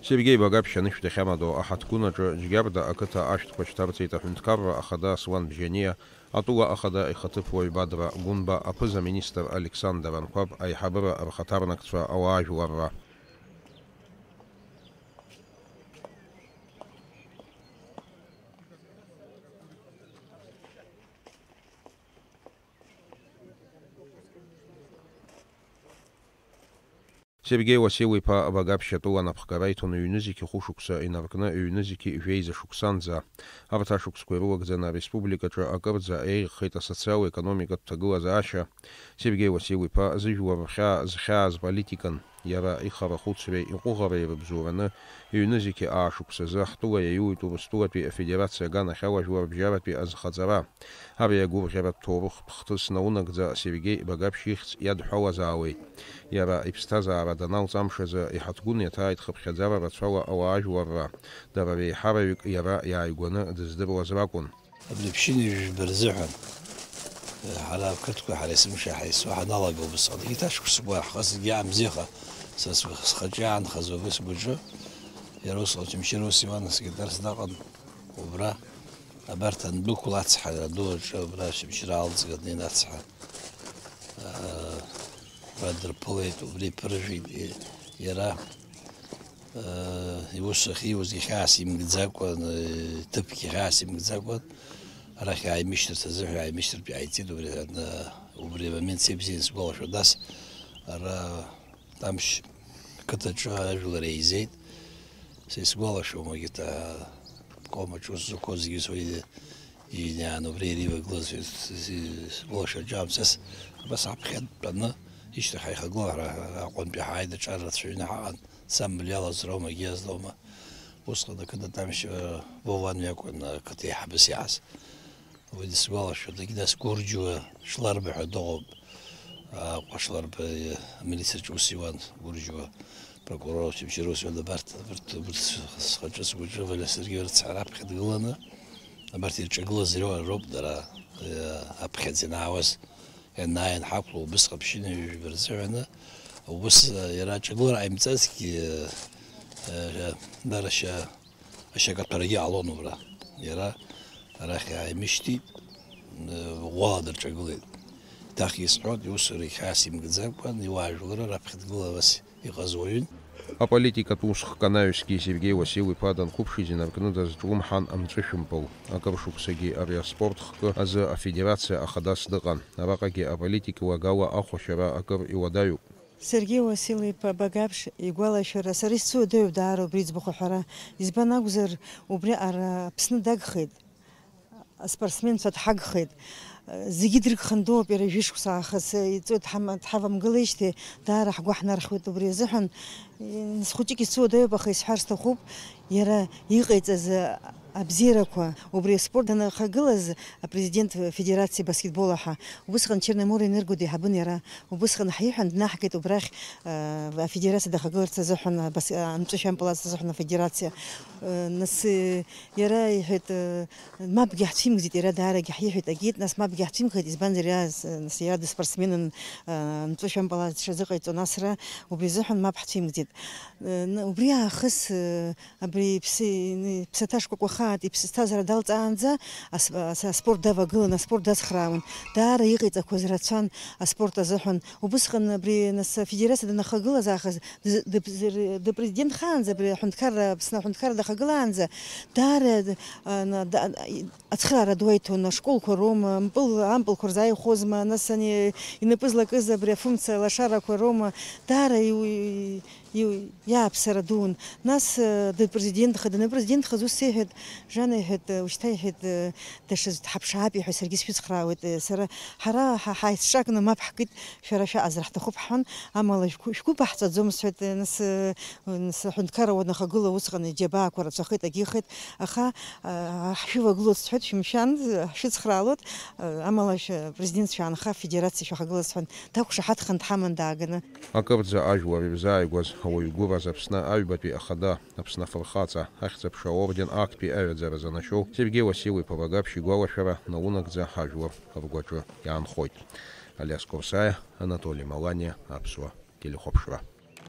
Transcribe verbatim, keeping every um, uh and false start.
Сергеи Багаԥшь анышә дахьамадоу аҳаҭгәын аҿы Џьгьарда ақыҭа ашәҭқәа шьҭарҵеит аҳәынҭқарра ахада Аслан Бжьаниа, атәыла ахада ихаҭыԥуаҩ Бадра Гәынба, аԥыза-министр Александр Анқәаб, аиҳабыра рхаҭарнакцәа, ауаажәларра. Сергеи Уасил-иԥа Багаԥшь атәыла анапхгара иҭон ҩнызқьи хәышықәса инаркны ҩнызқьи жәеиза шықәсанӡа. Абарҭ ашықәсқәа ирылагӡаны ареспубликаҿы акырӡа еиӷьхеит асоциал-економикатә ҭагылазаашьа. Сергеи Уасил-иԥа зыжәлар рхьаа зхьааз политикан. Иара ихара хәыцреи иҟәыӷареи рыбзоураны, ҩнызқьи аа шықәсазы ҳтәыла иаиуит Урыстәылатәи Афедерациа аганахьала жәлар рыбжьаратәи азхаҵара. Ари агәырӷьаратә ҭоурыхтә хҭыс наунагӡа Сергеи Багаԥшь ихьӡ иадҳәалазаауеит. Иара иԥсҭазаара даналҵ амш азы иҳаҭгәын иаҭааит хыԥхьаӡара рацәала ауаажәларра. Дара реиҳараҩык иара иааигәаны дыздыруаз ракәын. Абри ԥшьынҩажәи жәба рзыҳәан, ҳара ақырҭқәа ҳара есымша ҳаисуа ҳаналага убысҟан, егьырҭ ашықәсқәа ҳхы зегьы аамзиаха, са схаҿы иаанхаз убыс сгәаҿы, иара усҟан Очамчыра ус иуан, асекретарс даҟан убра, абарҭ андәықәла ацҳара ду аҿы, убра Очамчыра алҵга днеин ацҳа, аа, убра дырԥылеит, убри иԥыржәеит, и-, иара. Э, иус ахьиуаз ихьаас имгӡакәан, э, иҭыԥгьы хьаас имгӡакәан, арахь ааимышьҭырц азыҳәа ааимышьҭыртә иааиҵеит убри, э, убри амомент сеибзианы сгәалашәоит, нас ара Тамшь ақыҭаҿы ажәлар еизеит, са исгәалашәом, егьырҭ, а, обком аҿы ус зықәу зегьы уи Ииниаан убри ирывагылаз, сгәылашәаҿы амцас, абас аԥхьа дтәаны, ишьҭахь ҳаихагылан, ҳара Аҟәантәи ҳааит, аҿар рацәаҩны ҳаҟан, саб млиалаз роума, егьиаз роума. Усҟан ақыҭа Тамшь, Вован иакәын ақыҭа еиҳабыс иааз. Уи дысгәалашәоит, егьи нас Гурџьуа Шларба ҳәа дыҟоуп, Аҟәа Шларба, амилициаҿы ус иуан, Гурџьуа. Прокурор Очамчыра усуан абарҭ, абарҭ, абарҭ схаҿы сгәаҿы Валиа Сергеи рыцҳа раԥхьа дгыланы, абарҭ ирҿагылаз ро-, роуп дара, э, аԥхьаӡа ианаауаз, ианааин ҳақәло, убысҟан ԥшьынҩажәи жәба рзыҳәаны, убыс, э, иара аҿагылара ҟаимҵазҭгьы, э, э, дара шьа-, ашьакаҭәарагьы ҟалон убра. Иара арахь ааимышьҭит, э, ӷәӷәала дырҿагылеит. Еиҭах исҳәоит, иусура ихьаас имгӡакәан, иуаажәлар раԥхьа дгыларас иҟаз уаҩын. Аполитикатә усхк анаҩсгьы Сергеи Уасил-иԥа данқәыԥшыз инаркны дазҿлымҳан амҵәышәымпыл. Акыр шықәсагьы ари аспорт хкы азы афедерациа ахадас дыҟан. Араҟагьы аполитика уагала ахәашьара акыр иуадаҩуп. Сергеи Уасил-иԥа Багаԥшь игәалашәара сара исзуадаҩуп даара убри иӡбахә аҳәара. Избан акәзар, убри ара Аԥсны дагхеит. Аспортсменцәа дҳагхеит. Зегьы дрыгхандоуп, иара жәышықәса аахыс иҵуеит, дҳама-, дҳавамгылеижьҭеи даара ҳгәы ҳнархьуеит убри азыҳәан. Схәыҷык исуадаҩуп, аха исҳәар сҭахуп, иара иҟаиҵаз абзиарақәа, убри аспорт данахагылаз апрезидент федерациа баскетбол аҳа, убысҟан Черноморенерго деиҳабын иара, убысҟан ҳиҳәан днаҳгеит убрахь, э, афедерациа дахагыларц азыҳәан, абас-, анҵәышә ампыларц азыҳәан афедерациа. Э, нас, э, Иара иҳәеит, э, мапгьы ҳцәимгӡеит, иара даарагьы ҳиҳәеит, агеит, нас мапгьы ҳцәимхеит, избанзар, иара, с-, нас иара дыспортсменын, э, нҵәышәампала дшазыҟаиҵо, нас ра, убри азыҳәан мап ҳцәимгӡеит. Э, н-, убри аахыс, э, абри иԥсы, н-, иԥсаҭа шкәакәахааит, иԥсҭазаара далҵаанӡа ас-, ас-, аспорт давагылан, аспорт дацхраауан. Даара иҟаиҵақәаз рацәан аспорт азыҳәан. Убысҟан абри, нас, афедерациа данахагылаз аахыс, Дыз-, дып-, зыр-, дыпрезидентхаанӡа, абри аҳәынҭқарра, Аԥсны аҳәынҭқарра дахагылаанӡа, даара, а, на-, да-, и-, ацхыраара ду аиҭон, ашколқәа роума, мпыл, ампылқәа рзааихәозма, нас ани инапы злакыз абри афункциа лашарақәа роума, даара иу-, иу-, иааԥсара дуун. Нас, э, дыпрезидентха, даныпрезидентхаз ус иҳәеит, Жана иҳәеит, э, ушьҭа иҳәеит, э, даҽаӡә дҳаԥшаап иҳәа, саргьы сшәыцхраауеит, э, сара, ҳара ҳа-, ҳаицҿакны мап ҳкит, шәара шәаҟазар ҳҭахуп ҳҳәан, амала шәгәы, шәгәы баҳҵаӡом, сҳәеит, э, нас, э, нас аҳәынҭқарра уанахагыла усҟан иџьабаақәа рацәахеит, агьихеит, аха, э, ҳшәывагылоит сҳәеит, шәымшәан, э, ҳшәыцхраалоит, э, амала шәа-, президент шәаанха, афедерациа шәахагылаз сҳәан, дақәшаҳаҭхан дҳаман дааганы. Акырӡа ажәлар ирзааигәаз ауаҩ гәыраз Аԥсны аҩбатәи ахада, Аԥсны афырхаҵа, ахьӡ-аԥша аорден актәи аҩаӡара занашьоу Сергеи Уасил-иԥа Багаԥшь игәалашәара наунагӡа ҳажәлар ргәаҿы иаанхоит. Алиас Корсаиа, Анатоли Маланиа, Аԥсуа телехәаԥшра.